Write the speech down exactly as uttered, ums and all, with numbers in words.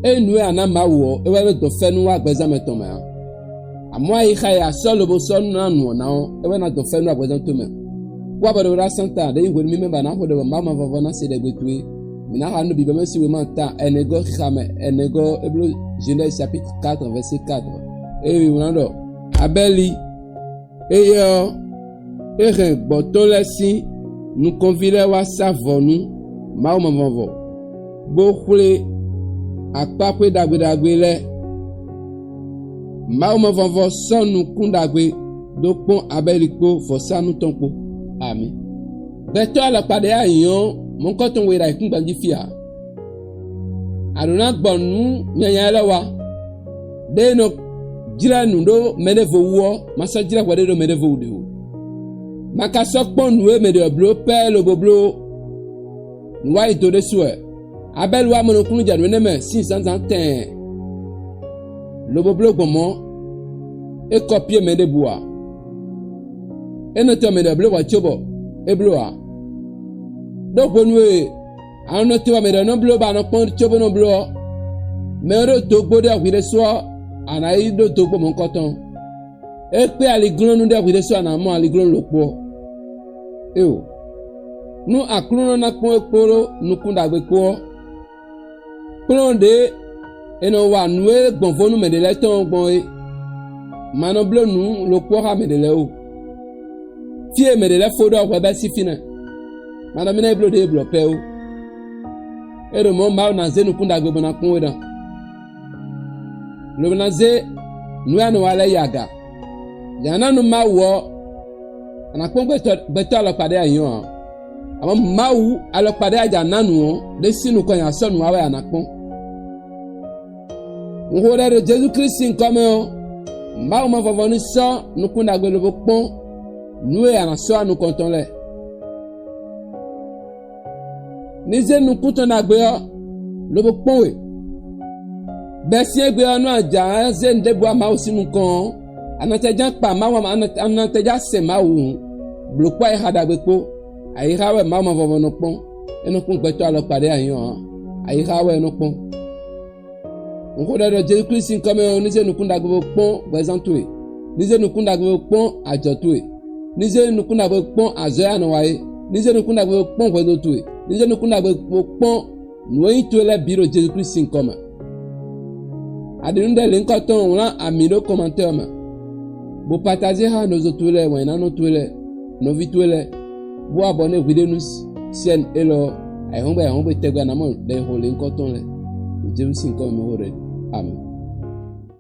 Ényí nǔ e a nǎ Mawu ɔ́, é wɛ nɔ dɔn fɛ́nú wá gbɛzán mɛ tɔn mɛ ǎ. Amɔ̌ ayixa e a sɔ́ lobo sɔ́ nú ná nǔ ɔ́ ná ɔ́, é wɛ ná dɔn fɛ́nú wá gbɛzán towe mɛ. Kú abɔɖeɖóɖá Santa ɖě nyí hwenu mímɛ́ ba ná xo ɖɛ bɔ Mawu ma vɔvɔ ná se ɖɛgbe towe. Mǐ ná xa nú bǐbɛ́mɛ sín wěma ta ɛnɛgɔ́ xixa mɛ ɛnɛgɔ́ é bló Genèse chapitre quatre verset quatre. Ée è wlán ɖɔ: Abɛ́li, éyɛ́ ɔ́, é hɛn gbɔ̌ tɔn lɛ́ɛ sín nukɔnví lɛ́ɛ wá sá vɔ̌ nú Mawu mavɔvɔ, bó xwlé akpáxwé ɖagbe ɖagbe lɛ́ɛ. Mawu mavɔvɔ sɔ́ nukún ɖagbe dó kpɔ́n Abɛ́li kpó vɔ̌sánú tɔn kpó. Amǐ. Gbɛtɔ́ alɔkpa ɖě a nyǐ ɔ́, mɔ̌hunkɔtɔn we ɖo ayǐkúngban jí fí ǎ. A ɖǒ ná gbɔ nǔ nyanya élɔ́ wá. Ɖé e nɔ jlɛ́ nǔ ɖó mɛɖěvo wú ɔ́, ma sɔ́ jlɛ́ hwɛ ɖé ɖó mɛɖěvo wú ɖě ó. Ma ka sɔ́ kpɔ́n nǔ e mɛ ɖě ɔ́ bló pɛ́ lobo bló ó. Nǔ wa yi do ɖésú wɛ. Abɛ́li wá mɔ nukúnnú jɛ nǔ énɛ́ mɛ sín zǎnzǎn tɛɛn, lobo bló gbɔn mɔ̌, é kɔ pyé mɛ ɖěbǔ ǎ. É nɔ tɔn mɛ ɖě ɔ́ bló hwɛ cóbɔ é bló ǎ. Đó hwenu e a nɔ nɔ te wɛ mɛ ɖě nɔ bló bɔ a nɔ kpɔ́n cóbó nɔ bló ɔ́, mɛ e ɖó dógbó ɖé hwi ɖésú ɔ́, a nǎ yi ɖó dógbó mɔ̌hunkɔtɔn. É kpé aliglɔ́nú ɖé hwi ɖésú a nǎ mɔ aliglɔ́nú ɖokpó ɔ́. Éeǒ, nú Aklúnɔ ná kpɔ́n we kpódó nukún ɖagbe kpó ɔ́, kplɔ́n ɖě è nɔ wa nǔ e gbɔn vo nú mɛɖě lɛ́ɛ tɔn ɔ́ gbɔn é. Ma nɔ bló nǔ ɖokpó xá mɛɖě lɛ́ɛ ó. Fí e mɛɖě lɛ́ɛ fó ɖɔ hwɛ bɛ́ sín fínɛ́. Ma ɖɔ mì ná yi bló ɖěe blɔ̌ pɛ́ ó. É ɖo mɔ̌ Mawu ná zé nukún ɖagbe bó ná kpɔ́n we ná, lobo ná zé nǔ e a nɔ wa lɛ́ɛ yi aga. Yǎ ná nú Mawu ɔ́, a nǎ kpɔ́n gbɛtɔ́ gbɛtɔ́ alɔkpa ɖé a nyǐ ɔ́ ǎ. Amɔ̌ Mawu alɔkpa ɖé a ja nǎ nǔ ɔ́, ɖé sín nukɔn nyi asɔ́ nǔ wa wɛ a nǎ kpɔ́n. Un xo ɖɛ ɖo Jezu Klísu sín nyǐkɔ mɛ ɔ́, Mawu ma vɔvɔ ní sɔ́ nukún ɖagbe lobo kpɔ́n nǔ e a nǎ sɔ́ wá nukɔn tɔn lɛ́ɛ. Ní zé nukún tɔn ɖagbe ɔ́, lobo kpɔ́n we. Bɛ́ syɛ́n gbe ɔ́, nú a jǎ zé nǔ ɖěbǔ wá Mawu sín nukɔn ɔ́, a nɔ tɛjá kpa Mawu, a nɔ tɛjá sɛn Mawu hǔn, blǒ kpó ayixa ɖagbe kpó. Ayixa wɛ Mawu ma vɔvɔ nɔ kpɔ́n; é nɔ kpɔ́n gbɛtɔ́ alɔkpa ɖé a nyǐ ɔ́ ǎ. Ayixa wɛ é nɔ kpɔ́n. Un xo ɖɛ ɖɔ Jezu Klísu sín nyǐkɔ mɛ ɔ́, ní zé nukún ɖagbe bó kpɔ́n gbɛzán towe; ní zé nukún ɖagbe bó kpɔ́n ajɔ̌ towe; ní zé nukún ɖagbe bó kpɔ́n azɔ̌ e a nɔ wa é; ní zé nukún ɖagbe bó kpɔ́n hwɛndo towe; ní zé nukún ɖagbe bó kpɔ́n nǔ e nyí towe lɛ́ɛ bǐ ɖo Jezu Klísu sín nyǐkɔ mɛ. A ɖi nǔ ɖɛ lěhunkɔtɔn wlán amǐ ɖó kɔnmatɛ́ ɔ́ mɛ, bó patájé xá nɔzo towe lɛ́ɛ, wǎnyímánɔ towe lɛ́ɛ, nɔví towe lɛ́ɛ, bó wá bɔ nú hwiɖénu sɛ́n élɔ́ ɔ́, ayǐhɔ́ngbe ayǐhɔ́ngbe tɛgbɛ a nǎ mɔ ɖɛxixo lěhunkɔtɔn lɛ́ɛ ɖo Jezu sín nyǐkɔ mɛ xó ɖɛ. Amǐ.